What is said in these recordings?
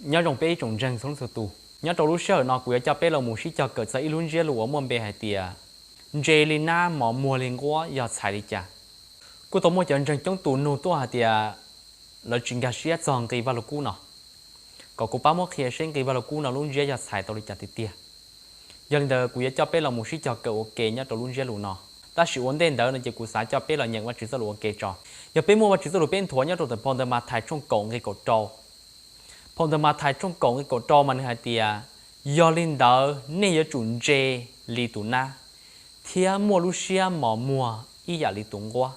Nyob zoo peb ib tsoom ntseeg txhua leej txhua tus, nyob rau lub sij hawm no kuv yuav coj peb los mus sib cog kawm txog ib lub ntsiab lus uas muaj npe hais tias ntse li nab mos muag li nquab yog txhais li cas. Kuj tau muaj cov ntseeg coob tus nug tuaj hais tias lawv tsis nkag siab txog nqi Vaj Lug Kub no, kom kuv pab muab qhia seb nqi Vaj Lug Kub no lub ntsiab yog txhais tau li cas tiag tiag. Yog li ntawd kuv yuav coj peb los mus sib cog kawm ua ke nyob rau lub ntsiab lus no. Tab sis ua ntej ntawd no ces kuv xav coj peb los nyeem Vaj Tswv txoj lus ua ke tso. Yog peb muaj Vaj Tswv txoj lus peb nthuav nyob rau ntawm phau ntawv Mathais tshooj kaum nqi kaum rau. Phau ntawv Mathais tshooj kaum nqi kaum rau mas nws hais tias, yog li ntawd nej yuav tsum ntse li tus nab, thiab muaj lub siab mos muag ib yam li tus nquab.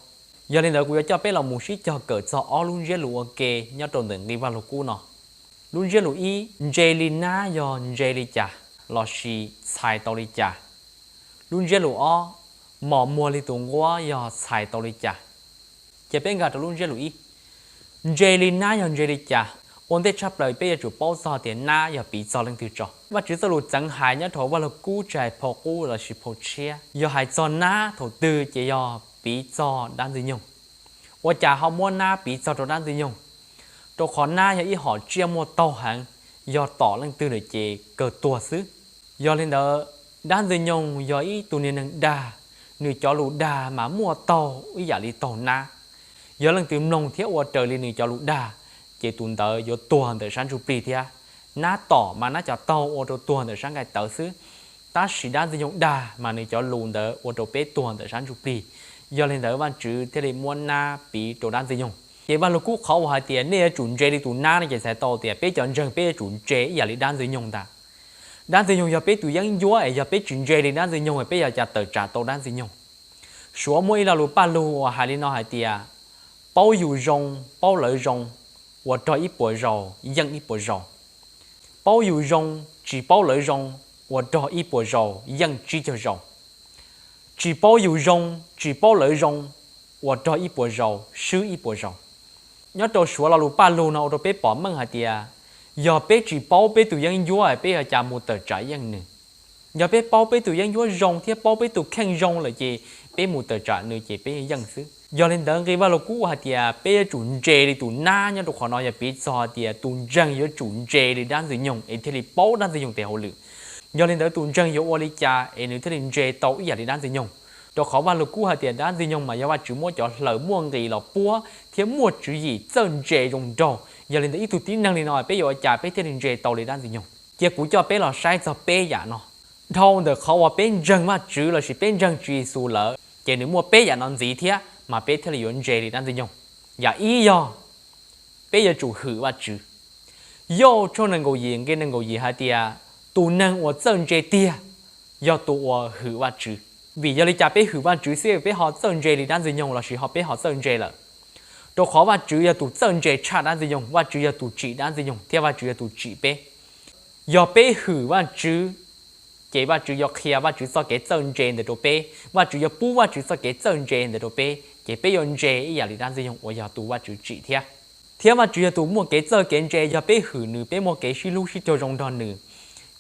Yog li ntawd kuv yuav coj peb los mus sib cog kawm txog ob lub ntsiab lus ua ke nyob rau ntawm nqi Vaj Lug Kub no. Lub ntsiab lus ib, ntse li nab yog ntse li cas lossis txhais tau li cas? Lub ntsiab lus ob, mos muag li tus nquab yog txhais tau li cas? Ces peb nkag rau lub ntsiab lus ib. Ntse li nab yog ntse li cas? Ua ntej tshaj plaws peb yuav tsum paub txog tias nab yog piv txog leej twg tso. Vaj Tswv txoj lus txeev hais nyob rau Vaj Lug Kub tsis hais phau qub lossis phau tshiab, yog hais txog nab thaum twg ces yog piv txog dab Ntxwg Nyoog. Ua cas ho muab nab piv txog rau dab Ntxwg Nyoog? Rau qhov nab yog ib hom tsiaj muaj taug heev, yog tom leej twg lawm ces kawg tuag xwb. Yog li ntawd, dab Ntxwg Nyoog yog ib tug niag neeg dag, nws cov lus dag mas muaj taug ib yam li taug nab. Yog leej twg mloog thiab ua raws li nws cov lus dag, ces tus ntawd yuav tuag ntawm sab ntsuj plig thiab. Nab tom mas nab cov taug ua rau tuag ntawm sab nqaij tawv xwb, tab sis dab Ntxwg Nyoog dag mas nws cov lus ntawd ua rau peb tuag ntawm sab ntsuj plig. Yog li ntawd Vaj Tswv thiaj li muab nab piv rau dab Ntxwg Nyoog. Ces Vaj Lug Kub qhov uas hais tias nej yuav tsum ntse li tus nab no ces txhais tau tias peb cov ntseeg peb yuav tsum ntse ib yam li dab Ntxwg Nyoog ntag. Dab Ntxwg Nyoog yog peb tus yeeb ncuab es yog peb tsis ntse li dab Ntxwg Nyoog es peb yuav cas tawm tsam tau dab Ntxwg Nyoog. Suav muaj ib lo lus paj lug uas hais li no hais tias, paub yus zoo, paub lawv zoo, ua rog ib puas zaus, yeej ib puas zaus. Paub yus zoo, tsis paub lawv zoo, ua rog ib puas zaus, yeej tsib caug zaus. Tsis paub yus zoo, tsis paub lawv zoo, ua rog ib puas zaus, swb ib puas zaus. Nyob rau Suav lo lus paj lug no ua rau peb pom meej hais tias, yog peb tsis paub peb tus yeeb ncuab peb yuav cas mus tawm tsam yeej nws. Yog peb paub peb tus yeeb ncuab zoo thiab paub peb tus kheej zoo lawm ces peb mus tawm tsam nws ces peb yeej xwb. Yog li ntawd nqi Vaj Lug Kub hais tias peb yuav tsum ntse li tus nab nyob rau qhov no yog piv txog tias tus ntseeg yuav tsum ntse li dab Ntxwg Nyoog es thiaj li paub dab Ntxwg Nyoog tes hauj lwm. Yog li ntawd tus ntseeg yuav ua li cas es nws thiaj li ntse tau ib yam li dab Ntxwg Nyoog? Rau qhov Vaj Lug Kub hais tias dab Ntxwg Nyoog mas yog Vaj Tswv muab cov hlaws muaj nqis los puab thiab muaj tswv yim txawj ntse zoo nraug. Yog li ntawd ib tug tib neeg li no peb yuav ua cas peb thiaj li ntse tau li dab Ntxwg Nyoog? Cia kuv coj peb los saib txog peb yam no. Dhau ntawm qhov uas peb ntseeg Vaj Tswv lossis peb ntseeg Tswv Yexus lawm ces nws muaj peb yam no ntxiv thiab mas peb thiaj li yuav ntse li dab Ntxwg Nyoog. Yam ib yog peb yuav tsum hwm Vaj Tswv. Yauj tshooj nees nkaum yim nqe nees nkaum yim hais tias, tus neeg uas txawj ntse tiag yog tus uas hwm Vaj Tswv. Vim yog li cas peb hwm Vaj Tswv xwb peb ho txawj ntse li dab Ntxwg Nyoog lossis ho peb ho txawj ntse lawm? Rau qhov Vaj Tswv yog tus txawj ntse tshaj dab Ntxwg Nyoog, Vaj Tswv yog tus tsim dab Ntxwg Nyoog thiab Vaj Tswv yog tus tsim peb. Yog peb hwm Vaj Tswv, ces Vaj Tswv yuav qhia Vaj Tswv txoj kev txawj ntse ntawd rau peb, Vaj Tswv yuav pub Vaj Tswv txoj kev txawj ntse ntawd rau peb, ces peb yuav ntse ib yam li dab Ntxwg Nyoog uas yog tus Vaj Tswv tsim thiab. Thiab Vaj Tswv yog tus muaj kev txawj kev ntse, yog peb hwm nws, peb muaj kev sib hlub sib raug zoo nrog nws,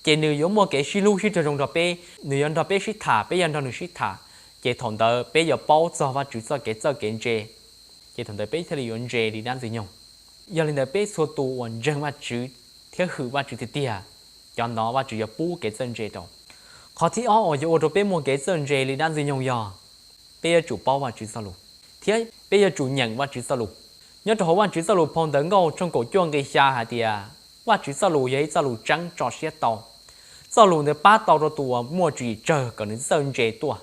ces nws yuav muaj kev sib hlub sib raug zoo nrog peb, nws yuav nrog peb sib tham, peb yuav nrog nws sib tham, ces thaum ntawd peb yuav paub txog Vaj Tswv txoj kev txawj kev ntse, ces thaum ntawd peb thiaj li yuav ntse li dab Ntxwg Nyoog. Yog li ntawd peb txhua tus uas ntseeg Vaj Tswv thiab hwm Vaj Tswv tiag tiag, cov ntawd Vaj Tswv yuav pub kev txawj ntse rau. Qhov thib ob uas yuav ua rau peb muaj kev txawj ntse li dab Ntxwg Nyoog yog peb yuav tsum paub Vaj Tswv txoj lus thiab peb yuav tsum nyeem Vaj Tswv txoj lus. Nyob rau hauv Vaj Tswv txoj lus phau Ntawv Nkauj tshooj kaum cuaj nqe xya hais tias, Vaj Tswv txoj lus yog ib txoj lus tseeb tso siab tau. Txoj lus ntawd pab tau rau tus uas muaj tswv yim tsawg kom nws txawj ntse tuaj.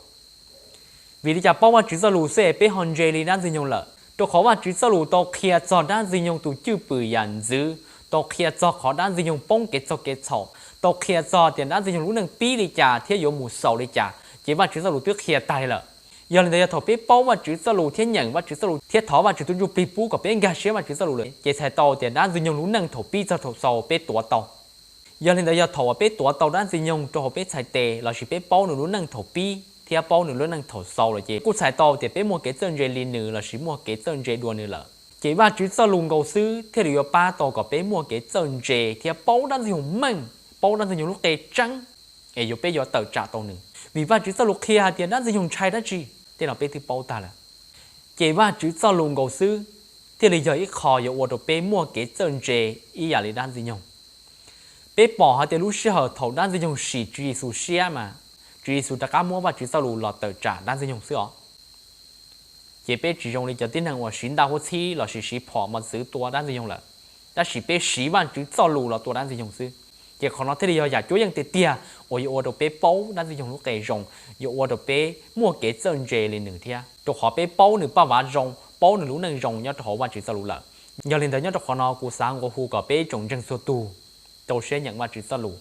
Vim li cas paub Vaj Tswv txoj lus xwb es peb ho ntse li dab Ntxwg Nyoog lawm? Rau qhov Vaj Tswv txoj lus tau qhia txog dab Ntxwg Nyoog tus cwj pwm yam ntxwv, tau qhia txog qhov dab Ntxwg Nyoog poob kev txhaum kev txhaum, tau qhia txog tias dab Ntxwg Nyoog lub neej pib li cas thiab yuav mus xaus li cas, ces Vaj Tswv txoj lus twb qhia tag li lawm. Yog li ntawd yog thaum peb paub Vaj Tswv txoj lus thiab nyeem Vaj Tswv txoj lus thiab thov Vaj Tswv tus Ntsuj Plig pub kom peb nkag siab Vaj Tswv txoj lus lawm, ces txhais tau tias dab Ntxwg Nyoog lub neej thaum pib txog thaum xaus peb tuav tau. Yog li ntawd yog thaum uas peb tuav tau dab Ntxwg Nyoog rau hauv peb txhais tes lossis peb paub nws lub neej thaum pib thiab paub nws lub neej thaum xaus lawm ces kuj txhais tau tias peb muaj kev txawj ntse li nws lossis muaj kev txawj ntse dua nws lawm. Ces Vaj Tswv txoj lus nkaus xwb thiaj li yuav pab tau kom peb muaj kev txawj ntse thiab paub dab Ntxwg Nyoog meej, paub dab Ntxwg Nyoog lub qe tseeb, es yuav peb yuav tawm tsam tau nws. Vim Vaj Tswv txoj lus qhia hais tias dab Ntxwg Nyoog ntshai dab tsi, tej no peb twb paub tag lawm. Ces Vaj Tswv txoj lus nkaus xwb thiaj li yog ib qho yuav ua rau peb muaj kev txawj ntse ib yam li dab Ntxwg Nyoog. Peb pom hais tias lub sij hawm thaum dab ntxwg nyoog sim Tswv Yexus siab mas, Tswv Yexus rov qab muab Vajtswv txoj lus los tawm tsam dab ntxwg nyoog xwb os. Ces peb tsis zoo li cov tib neeg uas siv ntaj huab txhib lossis siv phom mos txwv tua dab ntxwg nyoog lawm, tab sis peb siv Vajtswv txoj lus los tua dab ntxwg nyoog xwb. Ces qhov no thiaj li yog yam cuab yeej tiag tiag uas yuav ua rau peb paub dab ntxwg nyoog lub qe zoo, yuav ua rau peb muaj kev txawj ntse li nws thiab, rau qhov peb paub nws paj vav zoo, paub nws lub neej zoo nyob rau hauv Vajtswv txoj lus lawm. Yog li ntawd nyob rau qhov no kuv xav nqua hu kom peb tsoom ntseeg txhua tus rau siab nyeem Vajtswv txoj lus,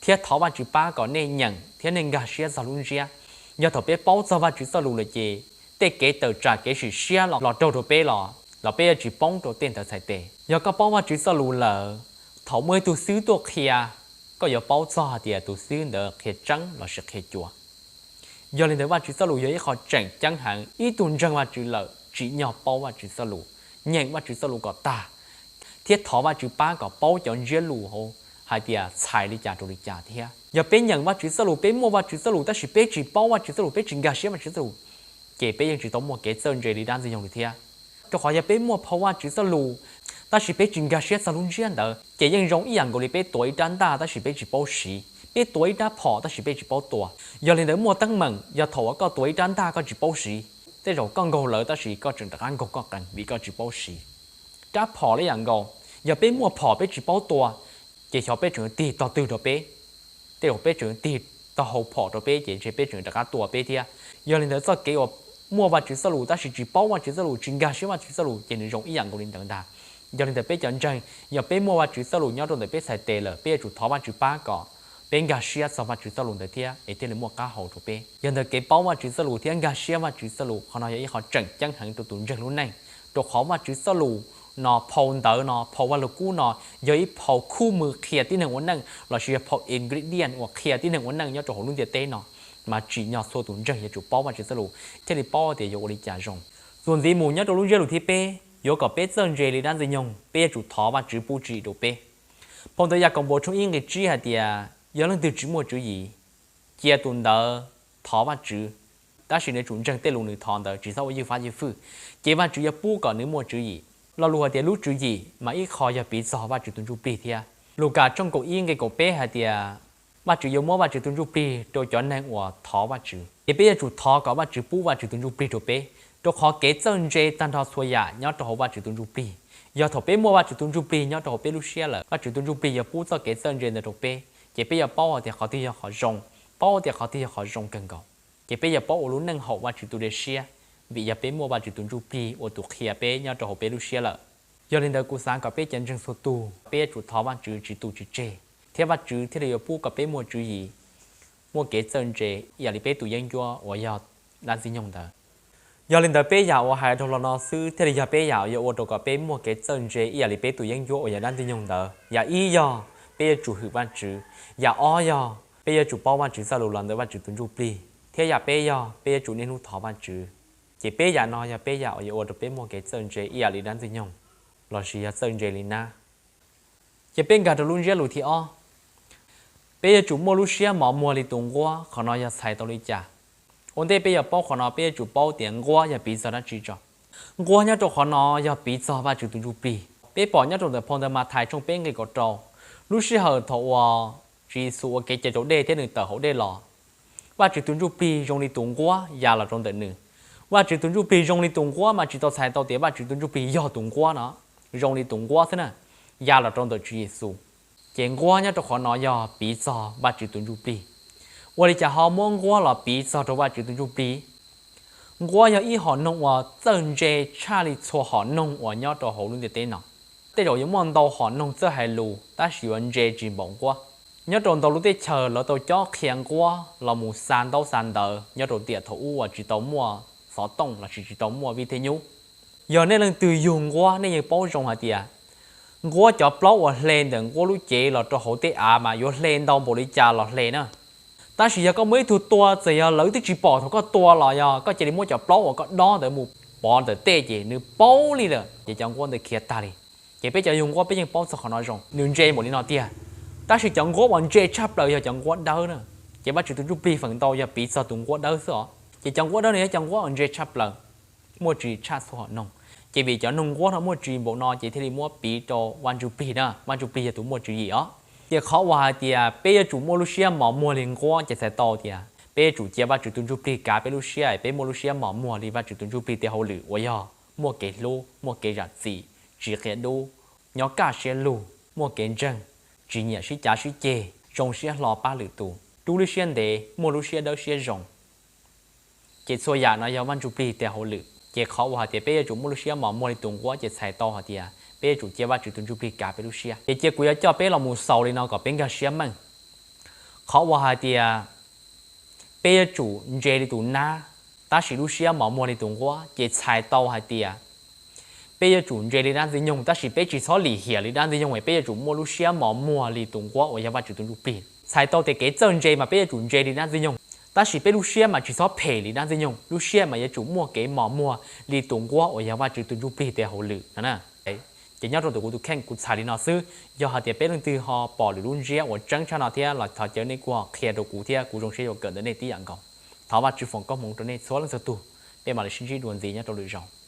thiab thov Vajtswv pab kom nej nyeem thiab nej nkag siab txog lub ntsiab. Yog thaum peb paub txog Vajtswv txoj lus lawm ces tej kev tawm tsam kev sim siab los raug rau peb los, los peb yuav tsis poob rau tej ntawd txhais tes. Yog koj paub Vajtswv txoj lus lawm, thaum muaj ib tug xib hwb tuaj qhia, koj yuav paub txog hais tias tus xib hwb ntawd qhia tseeb lossis qhia cuav. Yog li ntawd Vajtswv txoj lus yog ib qho tseem ceeb heev. Ib tug ntseeg Vajtswv lawm tsim nyog paub Vajtswv txoj lus, nyeem Vajtswv txoj lus kom tag, thiab thov Vajtswv pab kom paub cov ntsiab lus hauv hais tias txhais li cas rau li cas thiab. Yog peb nyeem Vajtswv txoj lus, peb muaj Vajtswv txoj lus tab sis peb tsis paub Vajtswv txoj lus, peb tsis nkag siab Vajtswv txoj lus, ces peb yeej tsis tau muaj kev txawj ntse li dab ntxwg nyoog li thiab. Rau qhov yog peb muaj phau Vajtswv txoj lus tab sis peb tsis nkag siab txog lub ntsiab ntawd ces yeej zoo ib yam nkaus li peb tuav ib rab ntaj tab sis peb tsis paub siv, peb tuav ib rab phom tab sis peb tsis paub tua. Yog li ntawd muaj teeb meem yog thaum uas koj tuav ib rab ntaj koj tsis paub siv, tej zaum koj nkaug lawv tab sis koj tseem rov qab nkaug koj qees vim koj tsis paub siv. Rab phom li yam nkaus, yog peb muaj phom peb tsis paub tua, ces xyov peb tseem tig tog twg rau peb, tej zaum peb tseem tig tog hau phom rau peb ces ntshe peb tseem rov qab tua peb thiab. Yog li ntawd txoj kev uas muaj Vajtswv txoj lus tab sis tsis paub Vajtswv txoj lus, tsis nkag siab Vajtswv txoj lus ces nws zoo ib yam nkaus li ntawd ntag. Yog li ntawd peb cov ntseeg, yog peb muaj Vajtswv txoj lus nyob rau ntawm peb txhais tes lawm, peb yuav tsum thov Vajtswv pab kom peb nkag siab txog Vajtswv txoj lus ntawd thiab es thiaj li muaj qab hau rau peb. Yog ntawd kev paub Vajtswv txoj lus thiab nkag siab Vajtswv txoj lus, qhov no yog ib qho tseem ceeb heev rau tus ntseeg lub neej, rau qhov Vajtswv txoj lus no, phau ntawv no, phau Vaj Lug Kub no yog ib phau khub mws qhia tib neeg ua neej lossis yog phau ingredient uas qhia tib neeg ua neej nyob rau hauv lub ntiaj teb no, mas tsim nyog txhua tus ntseeg yuav tsum paub Vajtswv txoj lus thiaj li paub tias yuav ua li cas zoo. Txuas ntxiv mus nyob rau lub ntsiab lus thib peb, yuav kom peb txawj ntse li dab ntxwg nyoog, peb yuav tsum thov Vajtswv pub tswv yim rau peb. Phau ntawv Yakaunpaus tshooj ib nqe tsib hais tias, yog leej twg tsis muaj tswv yim, cia tus ntawd thov Vajtswv, tab sis nws yuav tsum ntseeg tej lus nws thov ntawd, tsis txhob ua ywj fab ywj fwj, ces Vajtswv yuav pub kom nws muaj tswv yim. Lo lus hais tias lub tswv yim mas ib qho yog piv txog Vajtswv tus Ntsuj Plig thiab. Lukas tshooj kaum ib nqe kaum peb hais tias, Vajtswv yuav muab Vajtswv tus Ntsuj Plig rau cov neeg uas thov Vajtswv. Ces peb yuav tsum thov kom Vajtswv pub Vajtswv tus Ntsuj Plig rau peb, rau qhov kev txawj ntse tag nrho txhua yam nyob rau hauv Vajtswv tus Ntsuj Plig. Yog thaum peb muaj Vajtswv tus Ntsuj Plig nyob rau hauv peb lub siab lawm, Vajtswv tus Ntsuj Plig yuav pub txoj kev txawj ntse ntawd rau peb, ces peb yuav paub hais tias qhov twg yog qhov zoo, paub tias qhov twg yog qhov zoo kawg nkaus, ces peb yuav paub ua lub neej haum Vajtswv tus dej siab, vim yog peb muaj Vajtswv tus Ntsuj Plig ua tus qhia peb nyob rau hauv peb lub siab lawm. Yog li ntawd kuv xav kom peb cov ntseeg txhua tus, peb yuav tsum thov Vajtswv tsis tu tsis tseg, thiab Vajtswv thiaj li yuav pub kom peb muaj tswv yim, muaj kev txawj ntse ib yam li peb tus yeeb ncuab uas yog dab ntxwg nyoog ntawd. Yog li ntawd peb yam uas hais dhau los no xwb thiaj li yog peb yam uas yuav ua rau kom peb muaj kev txawj ntse ib yam li peb tus yeeb ncuab uas yog dab ntxwg nyoog ntawd. Yam ib yog peb yuav tsum hwm Vajtswv. Yam ob yog peb yuav tsum paub Vajtswv txoj lus los ntawm Vajtswv tus Ntsuj Plig. Thiab yam peb yog peb yuav tsum niaj hnub thov Vajtswv. Ces peb yam no yog peb yam uas yuav ua rau peb muaj kev txawj ntse ib yam li dab ntxwg nyoog, lossis yog txawj ntse li nab. Ces peb nkag rau lub ntsiab lus thib ob, peb yuav tsum muaj lub siab mos muag li tus nquab. Qhov no yog txhais tau li cas? Ua ntej peb yuav paub qhov no, peb yuav tsum paub tias nquab yog piv txog dab tsi tso. Nquab nyob rau qhov no yog piv txog Vajtswv tus Ntsuj Plig. Peb pom nyob rau ntawm phau ntawv Mathais tshooj peb nqe kaum rau, lub sij hawm thaum uas Tswv Yexus ua kev cai raus dej thiab nws tawm hauv dej los, Vajtswv tus Ntsuj Plig zoo li tus nquab ya los rau ntawm nws. Vajtswv tus Ntsuj Plig zoo li tus nquab mas tsis tau txhais tau tias Vajtswv tus Ntsuj Plig yog tus nquab no, zoo li tus nquab xwb na, ya los rau ntawm Tswv Yexus. Ces nquab nyob rau qhov no yog piv txog Vajtswv tus Ntsuj Plig. Ua li cas ho muab nquab los piv txog rau Vajtswv tus Ntsuj Plig? Nquab yog ib hom noog uas txawj ntse tshaj li txhua hom noog uas nyob rau hauv lub ntiaj teb no. Tej zaum yuav muaj ntau hom noog txawj hais lus tab sis yuav ntse tsis npaum nquab. Nyob rau ntau lub teb chaws lawv tau cob qhia nquab los mus xa ntaub xa ntawv nyob rau tiam thaum ub uas tsis tau muaj xov tooj lossis tsis tau muaj vij thej nyub. Yog nej leej twg yug nquab nej yeej paub zoo hais tias nquab cov plaub uas hle ntawm nquab lub cev los rau hauv tej av mas yuav hle ntau npaum li cas los hle na. Tab sis yog koj muaj ib tug tua, txawm yog lawv twb tsis pom thaum koj tua los yog koj cia li muab cov plaub uas koj dob ntawd mus pov ntawm tej ces nws paub li lawm ces cov nquab ntawd khiav tag li. Ces peb cov yug nquab peb yeej paub txog qhov no zoo, nws ntse npaum li no tiag. Tab sis cov nquab uas ntse tshaj plaws yog cov nquab dawb na. Ces Vajtswv tus Ntsuj Plig feem ntau yog piv txog tus nquab dawb xwb os. Ces cov nquab dawb no yog cov nquab uas ntse tshaj plaws, muaj tswv yim tshaj txhua hom noog. Ces vim cov noog nquab no muaj tswv yim npaum no ces thiaj li muab piv rau Vaj Ntsuj Plig na, Vaj Ntsuj Plig yog tus muaj tswv yim os. Ces qhov uas hais tias peb yuav tsum muaj lub siab mos muag li nquab ces txhais tau tias peb yuav tsum cia Vajtswv tus Ntsuj Plig kav peb lub siab, peb muaj lub siab mos muag li Vajtswv tus Ntsuj Plig tej hauj lwm uas yog muaj kev hlub, muaj kev zam txim, tsis qia dub, nyob kaj siab lug, muaj kev ntseeg, tsis nyiam sib cav sib ceg, zoo siab hlo pab lwm tus, rub lub siab ntev, muaj lub siab dawb siab zoo. Ces txhua yam no yog Vaj Ntsuj Plig tej hauj lwm. Ces qhov uas hais tias peb yuav tsum muaj lub siab mos muag li tus nquab ces txhais tau hais tias peb yuav tsum cia Vajtswv tus Ntsuj Plig kav peb lub siab. Ces cia kuv yuav coj peb los mus xaus li no kom peb nkag siab meej. Qhov uas hais tias peb yuav tsum ntse li tus nab, tab sis lub siab mos muag li tus nquab ces txhais tau hais tias peb yuav tsum ntse li dab Ntxwg Nyoog, tab sis peb tsis txhob lim hiam li dab Ntxwg Nyoog es peb yuav tsum muaj lub siab mos muag li tus nquab uas yog Vajtswv tus Ntsuj Plig. Txhais tau tias kev txawj ntse mas peb yuav tsum ntse li dab Ntxwg Nyoog, tab sis peb lub siab mas tsis txhob phem li dab Ntxwg Nyoog, lub siab mas yuav tsum muaj kev mos muag li tus nquab uas yog Vajtswv tus Ntsuj Plig tej hauj lwm no na. Ces nyob rau ntawm kuv tus kheej kuv txhais li no xwb. Yog hais tias peb leej twg ho pom lwm lub ntsiab uas tseeb tshaj no thiab los thov caw nej kuj ho qhia rau kuv thiab kuv zoo siab yuav kawm ntawm nej tib yam nkaus. Thov Vajtswv foom koob hmoov rau nej txhua leej txhua tus. Peb mam li sib ntsib dua ntxiv nyob rau lwm zaus.